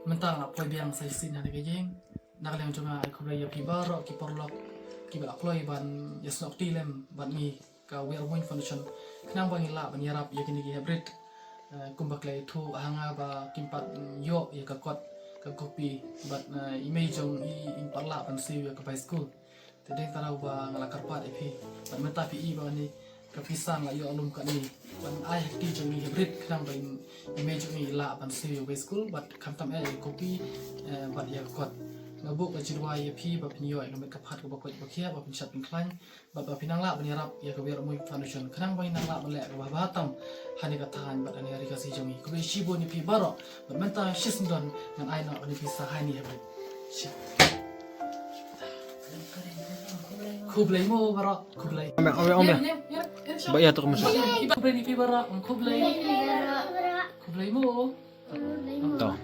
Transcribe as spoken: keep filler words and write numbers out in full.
Mynta nga poi biang sa shisien ha kane ka ïing. Na ka liang jong nga ai khublei ïa phi baroh ki paralok kiba la kloi ban ïasnoh kti lem bad ngi ka Weramoi Foundation khnang ba ngin lah ban ïarap ïa kine ki heprit. Eh, kumba ki la ïathuh ha nga ba kim pat, mm, ïoh ïa ka kot ka copy bad, eh, i mei jong i im pat lah ban siew ïa ka bicycle. Te dei tang ba nga la kyrpad ïa phi bad mynta phi i ba ni ka pisa nga la ïoh lum kane ban ai ha kti jong ngi heprit khnang ba i mei jong i lah ban siew ïa ka bicycle bad khamtam eh ïa ka copy, eh, bad ïa ka kot. Nga buh ka jingduwai ïa phi ba phin ïoh ïa ka met ka phad kaba koit ba khiah, ba phin shad phin khlaiñ bad ba phin nang lah ban ïarap ïa ka Weramoi Foundation khnang ba ngin nang lah ban leh kaba bha tam ha kane ka thaiñ bad ha kane ka ri Khasi jong ngi. Khublei shibun ïa phi baroh bad mynta shisien don ngan ai noh kane ka pisa ha ine heprit. Shi- Khublei mo baroh, khublei. Ome, ome, ome. Ba ïa tu ka masa. Khublei ïa phi baroh, khublei. Khublei mo. To.